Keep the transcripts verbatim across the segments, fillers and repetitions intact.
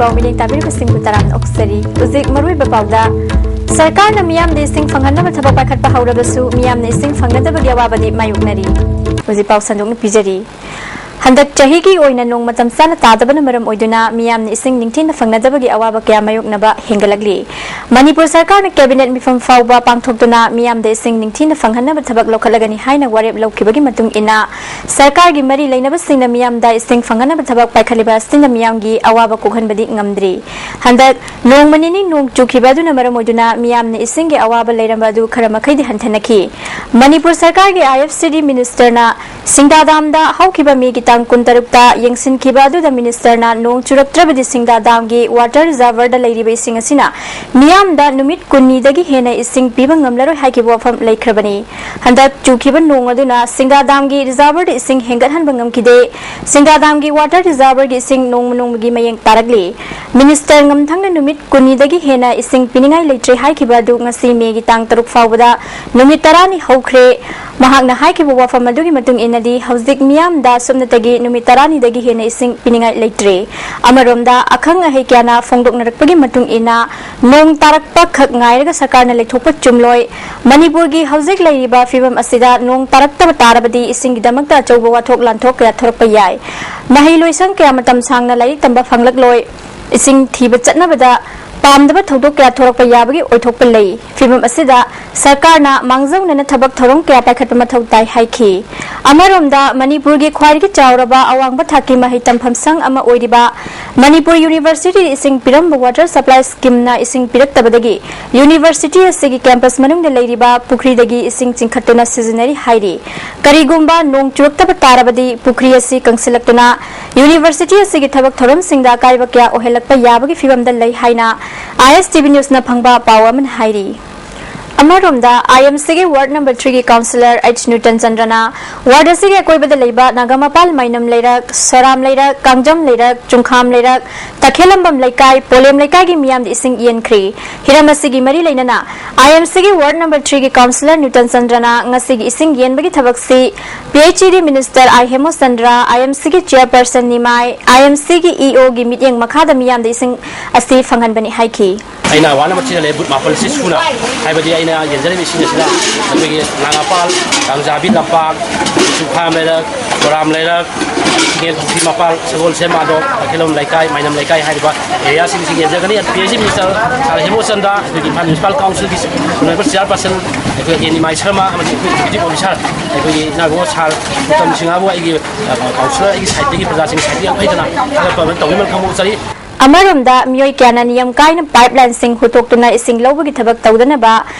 ꯄꯥꯎ ꯃꯤꯠꯌꯦꯡ ꯇꯥꯕꯤꯔꯤꯕꯁꯤꯡꯕꯨ ꯇꯔꯥꯝꯅ ꯑꯣꯛꯆꯔꯤ꯫ ꯍꯧꯖꯤꯛ ꯃꯔꯨꯑꯣꯏꯕ ꯄꯥꯎꯗ, ꯁꯔꯀꯥꯔꯅ ꯃꯤꯌꯥꯝꯗ ꯏꯁꯤꯡ ꯐꯪꯍꯟꯅꯕ ꯊꯕꯛ ꯄꯥꯏꯈꯠꯄ ꯍꯧꯔꯕꯁꯨ ꯃꯤꯌꯥꯝꯅ ꯏꯁꯤꯡ ꯐꯪꯅꯗꯕꯒꯤ ꯑꯋꯥꯕꯗꯤ ꯃꯥꯌꯣꯛꯅꯔꯤ꯫ ꯍꯧꯖꯤꯛ ꯄꯥꯎ ꯁꯟꯗꯣꯛꯅ ꯄꯤꯖꯔꯤ꯫ ꯍꯟꯗꯛ ꯆꯍꯤꯒꯤ ꯑꯣꯏꯅ ꯅꯣꯡ ꯃꯇꯝ ꯆꯥꯅ ꯇꯥꯗꯕꯅ ꯃꯔꯝ ꯑꯣꯏꯗꯨꯅ ꯃꯤꯌꯥꯝꯅ ꯏꯁꯤꯡ ꯅꯤꯡꯊꯤꯅ ꯐꯪꯅꯗꯕꯒꯤ ꯑꯋꯥꯕ ꯀꯌꯥ ꯃꯥꯌꯣꯛꯅꯕ ꯍꯦꯟꯒꯠꯂꯛꯂꯤ꯫ ꯃꯅꯤꯄꯨꯔ ꯁꯔꯀꯥꯔꯅ ꯀꯦꯕꯤꯅꯦꯠ ꯃꯤꯐꯝ ꯐꯥꯎꯕ ꯄꯥꯡꯊꯣꯛꯇꯨꯅ ꯃꯤꯌꯥꯝꯗ ꯏꯁꯤꯡ ꯅꯤꯡꯊꯤꯅ ꯐꯪꯍꯟꯅꯕ ꯊꯕꯛ ꯂꯧꯈꯠꯂꯒꯅꯤ ꯍꯥꯏꯅ ꯋꯥꯔꯦꯞ ꯂꯧꯈꯤꯕꯒꯤ ꯃꯇꯨꯡ ꯏꯟꯅ, ꯁꯔꯀꯥꯔꯒꯤ ꯃꯔꯤ ꯂꯩꯅꯕꯁꯤꯡꯅ ꯃꯤꯌꯥꯝꯗ ꯏꯁꯤꯡ ꯐꯪꯍꯟꯅꯕ ꯊꯕꯛ ꯄꯥꯏꯈꯠꯂꯤꯕ ꯑꯁꯤꯅ ꯃꯤꯌꯥꯝꯒꯤ ꯑꯋꯥꯕ ꯀꯣꯛꯍꯟꯕꯗꯤ ꯉꯝꯗ꯭ꯔꯤ꯫ ꯍꯟꯗꯛ ꯅꯣꯡꯃ ꯅꯤꯅꯤ ꯅꯣꯡ ꯆꯨꯈꯤꯕ ꯑꯗꯨꯅ ꯃꯔꯝ ꯑꯣꯏꯗꯨꯅ ꯃꯤꯌꯥꯝꯅ ꯏꯁꯤꯡꯒꯤ ꯑꯋꯥꯕ ꯂꯩꯔꯝꯕ ꯑꯗꯨ ꯈꯔ ꯃꯈꯩꯗꯤ ꯍꯟꯊꯅꯈꯤ꯫ ꯃꯅꯤꯄꯨꯔ ꯁꯔꯀꯥꯔꯒꯤ I F C D ꯃꯤꯅꯤꯁꯇꯔꯅ ꯁꯤꯡꯗꯥ ꯗꯥꯝꯗ ꯍꯧꯈꯤꯕ ꯃꯦꯒꯤ ꯇꯥꯡ ꯀꯨꯟꯇꯔꯨꯛꯇ ꯌꯦꯡꯁꯤꯟꯈꯤꯕ ꯑꯗꯨꯗ ꯃꯤꯅꯤꯁꯇꯔꯅ ꯅꯣꯡ ꯆꯨꯔꯛꯇ꯭ꯔꯕꯗꯤ ꯁꯤꯡꯗꯥ ꯗꯥꯝꯒꯤ ꯋꯥꯇꯔ ꯔꯤꯖꯔꯚꯔꯗ ꯂꯩꯔꯤꯕ ꯏꯁꯤꯡ ꯑꯁꯤꯅ ꯃꯤꯌꯥꯝꯗ ꯅꯨꯃꯤꯠ ꯀꯨꯟꯅꯤꯗꯒꯤ ꯍꯦꯟꯅ ꯏꯁꯤꯡ ꯄꯤꯕ ꯉꯝꯂꯔꯣꯏ ꯍꯥꯏꯈꯤꯕ ꯋꯥꯐꯝ ꯂꯩꯈ꯭ꯔꯕꯅꯤ꯫ ꯍꯟꯗꯛ ꯆꯨꯈꯤꯕ ꯅꯣꯡ ꯑꯗꯨꯅ ꯁꯤꯡꯗꯥ ꯗꯥꯝꯒꯤ ꯔꯤꯖꯔꯚꯔꯗ ꯏꯁꯤꯡ ꯍꯦꯟꯒꯠꯍꯟꯕ ꯉꯝꯈꯤꯗꯦ꯫ ꯁꯤꯡꯗꯥ ꯗꯥꯝꯒꯤ ꯋꯥꯇꯔ ꯔꯤꯖꯔꯚꯔꯒꯤ ꯏꯁꯤꯡ ꯅꯣꯡꯃ ꯅꯣꯡꯃꯒꯤ ꯃꯌꯦꯡ ꯇꯥꯔꯛꯂꯤ꯫ ꯃꯤꯅꯤꯁꯇꯔ ꯉꯝꯊꯪꯅ ꯅꯨꯃꯤꯠ ꯀꯨꯟꯅꯤꯗꯒꯤ ꯍꯦꯟꯅ ꯏꯁꯤꯡ ꯄꯤꯅꯤꯡꯉꯥꯏ ꯂꯩꯇ꯭ꯔꯦ ꯍꯥꯏꯈꯤꯕ ꯑꯗꯨ ꯉꯁꯤ ꯃꯦꯒꯤ ꯇꯥꯡ ꯇꯔꯨꯛ ꯐꯥꯎꯕꯗ ꯅꯨꯃꯤꯠ ꯇꯔꯥꯅꯤ ꯍꯧꯈ꯭ꯔꯦ꯫ ꯃꯍꯥꯛꯅ ꯍꯥꯏꯈꯤꯕ ꯋꯥꯐꯝ ꯑꯗꯨꯒꯤ ꯃꯇꯨꯡ ꯏꯟꯅꯗꯤ, ꯍꯧꯖꯤꯛ ꯃꯤꯌꯥꯝꯗ ꯁꯨꯞꯅꯇꯒꯤ ꯅꯨꯃꯤꯠ ꯇꯔꯥꯅꯤꯗꯒꯤ ꯍꯦꯟꯅ ꯏꯁꯤꯡ ꯄꯤꯅꯤꯡꯉꯥꯏ ꯂꯩꯇ꯭ꯔꯦ꯫ ꯑꯃꯔꯣꯝꯗ, ꯑꯈꯪ ꯑꯍꯩ ꯀꯌꯥꯅ ꯐꯣꯡꯗꯣꯛꯅꯔꯛꯄꯒꯤ ꯃꯇꯨꯡ ꯏꯟꯅ, ꯅꯣꯡ ꯇꯥꯔꯛꯄ ꯈꯛ ꯉꯥꯏꯔꯒ ꯁꯔꯀꯥꯔꯅ ꯂꯩꯊꯣꯛꯄ ꯆꯨꯝꯂꯣꯏ꯫ ꯃꯅꯤꯄꯨꯔꯒꯤ ꯍꯧꯖꯤꯛ ꯂꯩꯔꯤꯕ ꯐꯤꯕꯝ ꯑꯁꯤꯗ ꯅꯣꯡ ꯇꯥꯔꯛꯇꯕ ꯇꯥꯔꯕꯗꯤ ꯏꯁꯤꯡꯒꯤꯗꯃꯛꯇ ꯑꯆꯧꯕ ꯋꯥꯊꯣꯛ ꯂꯥꯟꯊꯣꯛ ꯀꯌꯥ ꯊꯣꯔꯛꯄ ꯌꯥꯏ꯫ ꯃꯍꯩ ꯂꯣꯏꯁꯪ ꯀꯌꯥ ꯃꯇꯝ ꯁꯥꯡꯅ ꯂꯥꯏꯔꯤꯛ ꯇꯝꯕ ꯐꯪꯂꯛꯂꯣꯏ꯫ ꯏꯁꯤꯡ ꯊꯤꯕ ꯆꯠꯅꯕꯗ ꯄꯥꯝꯗꯕ ꯊꯧꯗꯣꯛ ꯀꯌꯥ ꯊꯣꯔꯛꯄ ꯌꯥꯕꯒꯤ ꯑꯣꯏꯊꯣꯛꯄ ꯂꯩ꯫ ꯐꯤꯕꯝ ꯑꯁꯤꯗ ꯁꯔꯀꯥꯔꯅ ꯃꯥꯡꯖꯧꯅꯅ ꯊꯕꯛ ꯊꯧꯔꯝ ꯀꯌꯥ ꯄꯥꯏꯈꯠꯄ ꯃꯊꯧ ꯇꯥꯏ ꯍꯥꯏꯈꯤ꯫ ꯑꯃꯔꯣꯝꯗ, ꯃꯅꯤꯄꯨꯔꯒꯤ ꯈ꯭ꯋꯥꯏꯗꯒꯤ ꯆꯥꯎꯔꯕ ꯑꯋꯥꯡꯕ ꯊꯥꯛꯀꯤ ꯃꯍꯩ ꯇꯝꯐꯝ ꯁꯪ ꯑꯃ ꯑꯣꯏꯔꯤꯕ ꯃꯅꯤꯄꯨꯔ ꯌꯨꯅꯤꯚꯔꯁꯤꯇꯤꯗ ꯏꯁꯤꯡ ꯄꯤꯔꯝꯕ ꯋꯥꯇꯔ ꯁꯄ꯭ꯂꯥꯏ ꯁ꯭ꯀꯤꯝꯅ ꯏꯁꯤꯡ ꯄꯤꯔꯛꯇꯕꯗꯒꯤ ꯌꯨꯅꯤꯚꯔꯁꯤꯇꯤ ꯑꯁꯤꯒꯤ ꯀꯦꯝꯄꯁ ꯃꯅꯨꯡꯗ ꯂꯩꯔꯤꯕ ꯄꯨꯈ꯭ꯔꯤꯗꯒꯤ ꯏꯁꯤꯡ ꯆꯤꯡꯈꯠꯇꯨꯅ ꯁꯤꯖꯤꯟꯅꯔꯤ ꯍꯥꯏꯔꯤ꯫ ꯀꯔꯤꯒꯨꯝꯕ ꯅꯣꯡ ꯆꯨꯔꯛꯇꯕ ꯇꯥꯔꯕꯗꯤ ꯄꯨꯈ꯭ꯔꯤ ꯑꯁꯤ ꯀꯪꯁꯤꯜꯂꯛꯇꯨꯅ ꯌꯨꯅꯤꯚꯔꯁꯤꯇꯤ ꯑꯁꯤꯒꯤ ꯊꯕꯛ ꯊꯧꯔꯝꯁꯤꯡꯗ ꯑꯀꯥꯏꯕ ꯀꯌꯥ ꯑꯣꯏꯍꯜꯂꯛꯄ ꯌꯥꯕꯒꯤ ꯐꯤꯕꯝꯗ ꯂꯩ ꯍꯥꯏꯅ I S T V ꯅ꯭ꯌꯨꯁꯅ ꯐꯪꯕ ꯄꯥꯎ ꯑꯃꯅ ꯍꯥꯏꯔꯤ꯫ ꯑꯃꯔꯣꯝꯗ, ꯑꯥꯏ ꯑꯦꯝ ꯁꯤꯒꯤ ꯋꯥꯔꯗ ꯅꯝꯕꯔ ꯊ꯭ꯔꯤꯒꯤ ꯀꯥꯎꯟꯁꯤꯂꯔ ꯑꯩꯆ ꯅ꯭ꯌꯨꯇꯟ ꯆꯟꯗ꯭ꯔꯅ ꯋꯥꯔꯗ ꯑꯁꯤꯒꯤ ꯑꯀꯣꯏꯕꯗ ꯂꯩꯕ ꯅꯥꯒꯥꯃꯄꯥꯜ, ꯃꯥꯏꯅꯝ ꯂꯩꯔꯛ, ꯁꯣꯔꯥꯝ ꯂꯩꯔꯛ, ꯀꯥꯡꯖꯝ ꯂꯩꯔꯛ, ꯆꯨꯡꯈꯥꯝ ꯂꯩꯔꯛ, ꯇꯈꯦꯂꯝꯕꯝ ꯂꯩꯀꯥꯏ, ꯄꯣꯂꯦꯝ ꯂꯩꯀꯥꯏꯒꯤ ꯃꯤꯌꯥꯝꯗ ꯏꯁꯤꯡ ꯌꯦꯟꯈ꯭ꯔꯤ꯫ ꯍꯤꯔꯝ ꯑꯁꯤꯒꯤ ꯃꯔꯤ ꯂꯩꯅꯅ ꯑꯥꯏ ꯑꯦꯝ ꯁꯤꯒꯤ ꯋꯥꯔꯗ ꯅꯝꯕꯔ ꯊ꯭ꯔꯤꯒꯤ ꯀꯥꯎꯟꯁꯤꯂꯔ ꯅ꯭ꯌꯨꯇꯟ ꯆꯟꯗ꯭ꯔꯅ ꯉꯁꯤꯒꯤ ꯏꯁꯤꯡ ꯌꯦꯟꯕꯒꯤ ꯊꯕꯛꯁꯤ ꯄꯤ ꯑꯩꯆ ꯏ ꯗꯤ ꯃꯤꯅꯤꯁꯇꯔ ꯑꯥꯏ ꯍꯦꯃꯣꯆꯟꯗ꯭ꯔ, ꯑꯥꯏ ꯑꯦꯝ ꯁꯤꯒꯤ ꯆꯤꯌꯔꯄꯔꯁꯟ ꯅꯤꯃꯥꯏ, ꯑꯥꯏ ꯑꯦꯝ ꯁꯤꯒꯤ ꯏ ꯑꯣꯒꯤ ꯃꯤꯠꯌꯦꯡ ꯃꯈꯥꯗ ꯃꯤꯌꯥꯝꯗ ꯏꯁꯤꯡ ꯑꯁꯤ ꯐꯪꯍꯟꯕꯅꯤ ꯍꯥꯏꯈꯤ꯫ ꯑꯩꯅ ꯋꯥꯔꯗ ꯅꯝꯕꯔ ꯊ꯭ꯔꯤꯗ ꯂꯩ, ꯕꯨꯠ ꯃꯥꯄꯜ ꯑꯁꯤ ꯁꯨꯅ, ꯍꯥꯏꯕꯗꯤ ꯑꯩꯅ ꯌꯦꯟꯖꯔꯤꯕ ꯏꯁꯤꯡ ꯑꯁꯤꯅ ꯑꯩꯈꯣꯏꯒꯤ ꯅꯥꯒꯥꯄꯥꯜ, ꯀꯥꯡꯖꯥꯕꯤ ꯂꯝꯄꯥꯛ, ꯆꯨꯈꯥꯝ ꯂꯩꯔꯛ, ꯕꯣꯔꯥꯝ ꯂꯩꯔꯛ, ꯀꯦꯟ ꯄꯨꯈ꯭ꯔꯤ ꯃꯄꯥꯜ, ꯁꯒꯣꯜꯁꯦꯝ ꯃꯥꯗꯣ, ꯇꯈꯦꯜꯂꯝ ꯂꯩꯀꯥꯏ, ꯃꯥꯏꯅꯝ ꯂꯩꯀꯥꯏ ꯍꯥꯏꯔꯤꯕ ꯑꯦꯔꯤꯌꯥꯁꯤꯡꯁꯤ ꯌꯦꯟꯖꯒꯅꯤ꯫ ꯄꯤ ꯑꯩꯆ ꯏ ꯃꯤꯅꯤꯁꯇꯔ ꯁꯥꯔ ꯍꯦꯃꯣꯆꯟꯗ꯭ꯔ, ꯑꯩꯈꯣꯏꯒꯤ ꯏꯝꯐꯥꯜ ꯃ꯭ꯌꯨꯅꯤꯁꯤꯄꯥꯜ ꯀꯥꯎꯟꯁꯤꯜꯒꯤ ꯑꯣꯅꯔꯦꯕꯜ ꯆꯤꯌꯔꯄꯔꯁꯟ, ꯑꯩꯈꯣꯏ ꯑꯦ ꯅꯤꯃꯥꯏ ꯁꯔꯃ ꯑꯃꯗꯤ ꯑꯩꯈꯣꯏ ꯑꯦꯛꯖꯤꯀ꯭ꯌꯨꯇꯤꯚ ꯑꯣꯐꯤꯁꯥꯔ, ꯑꯩꯈꯣꯏꯒꯤ ꯏꯅꯥꯎꯕꯣ ꯁꯥꯔ ꯎꯇꯝ ꯁꯤꯡꯍꯕꯨ ꯑꯩꯒꯤ, ꯑ, ꯀꯥꯎꯟꯁꯤꯂꯔ ꯑꯩꯒꯤ ꯁꯥꯏꯠꯇꯒꯤ, ꯄ꯭ꯔꯖꯥꯁꯤꯡꯒꯤ ꯁꯥꯏꯠꯇꯒꯤ ꯌꯥꯝ ꯐꯩꯗꯅ ꯊꯥꯒꯠꯄ ꯑꯃ ꯇꯧꯅꯤꯡꯕ ꯐꯣꯡꯗꯣꯛꯆꯔꯤ꯫ ꯑꯃꯔꯣꯝꯗ, ꯃꯤꯑꯣꯏ ꯀꯌꯥꯅ ꯅꯤꯌꯝ ꯀꯥꯏꯅ ꯄꯥꯏꯞ ꯂꯥꯏꯟꯁꯤꯡ ꯍꯨꯠꯇꯣꯛꯇꯨꯅ ꯏꯁꯤꯡ ꯂꯧꯕꯒꯤ ꯊꯕꯛ ꯇꯧꯗꯅꯕ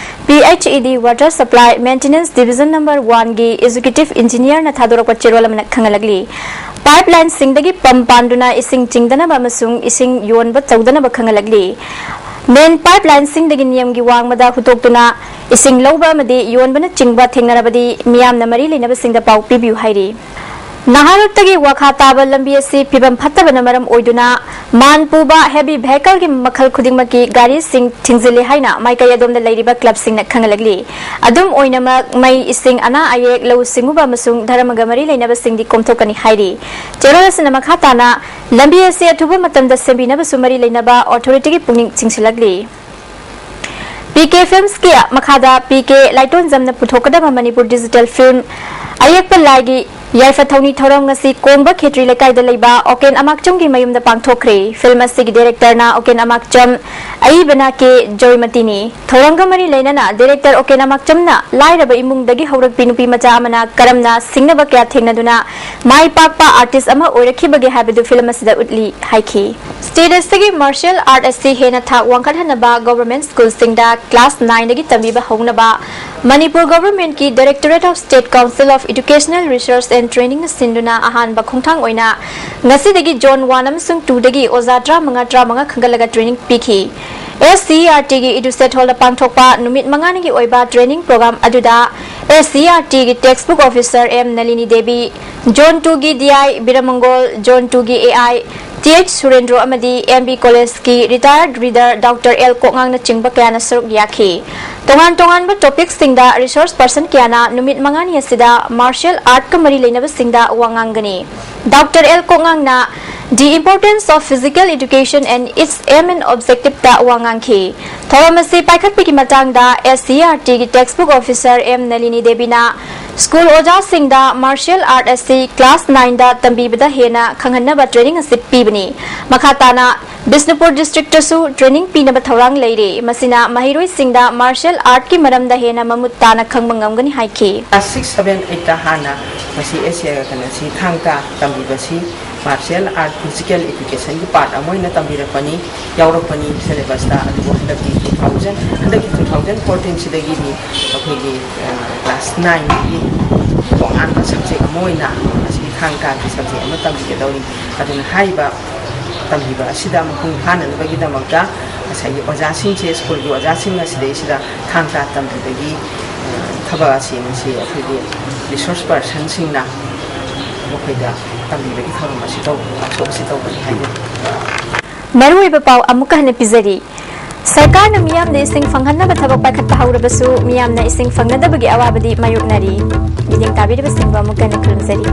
P H E D Water Supply Maintenance Division Number Oneꯒꯤ ꯑꯦꯛꯖꯤꯀ꯭ꯌꯨꯇꯤꯚ ꯏꯟꯖꯤꯅꯤꯌꯔꯅ ꯊꯥꯗꯣꯔꯛꯄ ꯆꯦꯔꯣꯜ ꯑꯃꯅ ꯈꯪꯍꯜꯂꯛꯂꯤ꯫ ꯄꯥꯏꯞ ꯂꯥꯏꯟꯁꯤꯡꯗꯒꯤ ꯄꯝ ꯄꯥꯟꯗꯨꯅ ꯏꯁꯤꯡ ꯆꯤꯡꯗꯅꯕ ꯑꯃꯁꯨꯡ ꯏꯁꯤꯡ ꯌꯣꯟꯕ ꯇꯧꯗꯅꯕ ꯈꯪꯍꯜꯂꯛꯂꯤ꯫ ꯃꯦꯟ ꯄꯥꯏꯞ ꯂꯥꯏꯟꯁꯤꯡꯗꯒꯤ ꯅꯤꯌꯝꯒꯤ ꯋꯥꯡꯃꯗ ꯍꯨꯠꯇꯣꯛꯇꯨꯅ ꯏꯁꯤꯡ ꯂꯧꯕ ꯑꯃꯗꯤ ꯌꯣꯟꯕꯅꯆꯤꯡꯕ ꯊꯦꯡꯅꯔꯕꯗꯤ ꯃꯤꯌꯥꯝꯅ ꯃꯔꯤ ꯂꯩꯅꯕꯁꯤꯡꯗ ꯄꯥꯎ ꯄꯤꯕꯤꯌꯨ ꯍꯥꯏꯔꯤ꯫ ꯅꯍꯥꯔꯣꯜꯇꯒꯤ ꯋꯥꯈꯥ ꯇꯥꯕ ꯂꯝꯕꯤ ꯑꯁꯤ ꯐꯤꯕꯝ ꯐꯠꯇꯕꯅ ꯃꯔꯝ ꯑꯣꯏꯗꯨꯅ ꯃꯥꯟ ꯄꯨꯕ heavy vehicleꯒꯤ ꯃꯈꯜ ꯈꯨꯗꯤꯡꯃꯛꯀꯤ ꯒꯥꯔꯤꯁꯤꯡ ꯊꯤꯡꯖꯤꯜꯂꯤ ꯍꯥꯏꯅ ꯃꯥꯏꯀꯩ ꯑꯗꯣꯝꯗ ꯂꯩꯔꯤꯕ clubꯁꯤꯡꯅ ꯈꯪꯍꯜꯂꯛꯂꯤ꯫ ꯑꯗꯨꯝ ꯑꯣꯏꯅꯃꯛ, ꯃꯩ, ꯏꯁꯤꯡ, ꯑꯅꯥ ꯑꯌꯦꯛ, ꯂꯧꯎ ꯁꯤꯡꯎꯕ ꯑꯃꯁꯨꯡ ꯙꯔꯃꯒ ꯃꯔꯤ ꯂꯩꯅꯕꯁꯤꯡꯗꯤ ꯀꯣꯝꯊꯣꯛꯀꯅꯤ ꯍꯥꯏꯔꯤ꯫ ꯆꯦꯔꯣꯜ ꯑꯁꯤꯅ ꯃꯈꯥ ꯇꯥꯅ ꯂꯝꯕꯤ ꯑꯁꯤ ꯑꯊꯨꯕ ꯃꯇꯝꯗ ꯁꯦꯝꯕꯤꯅꯕꯁꯨ ꯃꯔꯤ ꯂꯩꯅꯕ authorityꯒꯤ ꯄꯨꯛꯅꯤꯡ ꯆꯤꯡꯁꯤꯜꯂꯛꯂꯤ꯫ ꯄꯤ ꯀꯦ Filmsꯀꯤ ꯃꯈꯥꯗ P K ꯂꯥꯏꯇꯣꯟꯖꯝꯅ ꯄꯨꯊꯣꯛꯀꯗꯕ Manipur digital film ꯑꯌꯦꯛꯄ ꯂꯥꯏꯒꯤ ꯌꯥꯏꯐ ꯊꯧꯅꯤ ꯊꯧꯔꯝ ꯉꯁꯤ ꯀꯣꯡꯕ ꯈꯦꯇ꯭ꯔꯤ ꯂꯩꯀꯥꯏꯗ ꯂꯩꯕ ꯑꯣꯀꯦꯟ ꯑꯃꯥꯛꯆꯝꯒꯤ ꯃꯌꯨꯝꯗ ꯄꯥꯡꯊꯣꯛꯈ꯭ꯔꯦ꯫ Film ꯑꯁꯤꯒꯤ directorꯅ ꯑꯣꯀꯦꯟ ꯑꯃꯥꯛꯆꯝ, ꯑꯏꯕꯅ ꯀꯦ ꯖꯣꯏꯃꯇꯤꯅꯤ꯫ ꯊꯧꯔꯝꯒ ꯃꯔꯤ ꯂꯩꯅꯅ director ꯑꯣꯀꯦꯟ ꯑꯃꯥꯛꯆꯝꯅ ꯂꯥꯏꯔꯕ ꯏꯃꯨꯡꯗꯒꯤ ꯍꯧꯔꯛꯄꯤ ꯅꯨꯄꯤ ꯃꯆꯥ ꯑꯃꯅ ꯀꯔꯝꯅ ꯁꯤꯡꯅꯕ ꯀꯌꯥ ꯊꯦꯡꯅꯗꯨꯅ ꯃꯥꯏ ꯄꯥꯛꯄ artist ꯑꯃ ꯑꯣꯏꯔꯛꯈꯤꯕꯒꯦ ꯍꯥꯏꯕꯗꯨ film ꯑꯁꯤꯗ ꯎꯠꯂꯤ ꯍꯥꯏꯈꯤ꯫ State ꯑꯁꯤꯒꯤ martial art ꯑꯁꯤ ꯍꯦꯟꯅ ꯊꯥꯛ ꯋꯥꯡꯈꯠꯍꯟꯅꯕ government schoolꯁꯤꯡꯗ class nineꯗꯒꯤ ꯇꯝꯕꯤꯕ ꯍꯧꯅꯕ Manipur governmentꯀꯤ Directorate of State Council of Educational Research and Trainingꯅ ꯁꯤꯟꯗꯨꯅ ꯑꯍꯥꯟꯕ ꯈꯣꯡꯊꯥꯡ ꯑꯣꯏꯅ ꯉꯁꯤꯗꯒꯤ zone one ꯑꯃꯁꯨꯡ twoꯗꯒꯤ ꯑꯣꯖꯥ ꯇꯔꯥꯃꯉꯥ, ꯇꯔꯥꯃꯉꯥ ꯈꯟꯒꯠꯂꯒ training ꯄꯤꯈꯤ꯫ SCERTꯒꯤ EDUSET Hallꯗ ꯄꯥꯡꯊꯣꯛꯄ ꯅꯨꯃꯤꯠ ꯃꯉꯥꯅꯤꯒꯤ ꯑꯣꯏꯕ training program ꯑꯗꯨꯗ SCERTꯒꯤ textbook officer M ꯅꯂꯤꯅꯤ Devi, Zone twoꯒꯤ DI ꯕꯤꯔꯃꯪꯒꯣꯜ, Zone twoꯒꯤ AI Th ꯁꯨꯔꯦꯟꯗ꯭ꯔꯣ ꯑꯃꯗꯤ MB Collegeꯀꯤ retired reader Doctor L ꯀꯣꯛꯉꯥꯡꯅꯆꯤꯡꯕ ꯀꯌꯥꯅ ꯁꯔꯨꯛ ꯌꯥꯈꯤ꯫ ꯇꯣꯉꯥꯟ ꯇꯣꯉꯥꯟꯕ topicꯁꯤꯡꯗ resource person ꯀꯌꯥꯅ ꯅꯨꯃꯤꯠ ꯃꯉꯥꯅꯤ ꯑꯁꯤꯗ martial artꯀ ꯃꯔꯤ ꯂꯩꯅꯕꯁꯤꯡꯗ ꯋꯥ ꯉꯥꯡꯒꯅꯤ꯫ Doctor L ꯀꯣꯛꯉꯥꯡꯅ The Importance of Physical Education and Its Aim and Objectiveꯇ ꯋꯥ ꯉꯥꯡꯈꯤ꯫ ꯊꯧꯔꯝ ꯑꯁꯤ ꯄꯥꯏꯈꯠꯄꯒꯤ ꯃꯇꯥꯡꯗ SCERTꯒꯤ textbook officer M ꯅꯂꯤꯅꯤ ꯗꯦꯕꯤꯅ school ꯑꯣꯖꯥꯁꯤꯡꯗ martial art ꯑꯁꯤ class nineꯗ ꯇꯝꯕꯤꯕꯗ ꯍꯦꯟꯅ ꯈꯪꯍꯟꯅꯕ training ꯑꯁꯤ ꯄꯤꯕꯅꯤ꯫ ꯃꯈꯥ ꯇꯥꯅ ꯕꯤꯁꯅꯨꯄꯨꯔ districtꯇꯁꯨ training ꯄꯤꯅꯕ ꯊꯧꯔꯥꯡ ꯂꯩꯔꯤ꯫ ꯃꯁꯤꯅ ꯃꯍꯩꯔꯣꯏꯁꯤꯡꯗ martial artꯀꯤ ꯃꯔꯝꯗ ꯍꯦꯟꯅ ꯃꯃꯨꯠ ꯇꯥꯅ ꯈꯪꯕ ꯉꯝꯒꯅꯤ ꯍꯥꯏꯈꯤ꯫ Class six, seven, eightꯇ ꯍꯥꯟꯅ ꯃꯁꯤ SCERTꯅ ꯁꯤ ꯊꯥꯡ ꯇꯥ ꯇꯝꯕꯤꯕꯁꯤ martial art physical educationꯒꯤ part ꯑꯃ ꯑꯣꯏꯅ ꯇꯝꯕꯤꯔꯛꯄꯅꯤ, ꯌꯥꯎꯔꯛꯄꯅꯤ syllabusꯇ꯫ ꯑꯗꯨꯕꯨ ꯍꯟꯗꯛꯀꯤ two thousand, ꯍꯟꯗꯛꯀꯤ two thousand fourteenꯁꯤꯗꯒꯤꯗꯤ ꯑꯩꯈꯣꯏꯒꯤ class nineꯒꯤ ꯇꯣꯉꯥꯟꯕ subject ꯑꯃ ꯑꯣꯏꯅ ꯃꯁꯤꯒꯤ ꯊꯥꯡ ꯇꯥꯒꯤ subject ꯑꯃ ꯇꯝꯕꯤꯒꯗꯧꯔꯤ꯫ ꯑꯗꯨꯅ ꯍꯥꯏꯔꯤꯕ ꯇꯝꯕꯤꯕ ꯑꯁꯤꯗ ꯃꯄꯨꯡ ꯐꯥꯅꯅꯕꯒꯤꯗꯃꯛꯇ ꯉꯁꯥꯏꯒꯤ ꯑꯣꯖꯥꯁꯤꯡꯁꯦ, schoolꯒꯤ ꯑꯣꯖꯥꯁꯤꯡ ꯑꯁꯤꯗꯩꯁꯤꯗ ꯊꯥꯡ ꯇꯥ ꯇꯝꯕꯤꯕꯒꯤ ꯊꯕꯛ ꯑꯁꯤ ꯉꯁꯤ ꯑꯩꯈꯣꯏꯒꯤ resource personꯁꯤꯡꯅ ꯃꯈꯣꯏꯗ ꯇꯝꯕꯤꯕꯒꯤ ꯊꯧꯔꯝ ꯑꯁꯤ ꯇꯧ workshop ꯑꯁꯤ ꯇꯧꯕꯅꯤ ꯍꯥꯏꯖꯔꯤ꯫ ꯃꯔꯨꯑꯣꯏꯕ ꯄꯥꯎ ꯑꯃꯨꯛꯀ ꯍꯟꯅ ꯄꯤꯖꯔꯤ꯫ ꯁꯔꯀꯥꯔꯅ ꯃꯤꯌꯥꯝꯗ ꯏꯁꯤꯡ ꯐꯪꯍꯟꯅꯕ ꯊꯕꯛ ꯄꯥꯏꯈꯠꯄ ꯍꯧꯔꯕꯁꯨ ꯃꯤꯌꯥꯝꯅ ꯏꯁꯤꯡ ꯐꯪꯅꯗꯕꯒꯤ ꯑꯋꯥꯕꯗꯤ ꯃꯥꯌꯣꯛꯅꯔꯤ꯫ ꯃꯤꯠꯌꯦꯡ ꯇꯥꯕꯤꯔꯤꯕꯁꯤꯡꯕꯨ ꯑꯃꯨꯛꯀ ꯍꯟꯅ ꯈꯨꯔꯨꯝꯖꯔꯤ꯫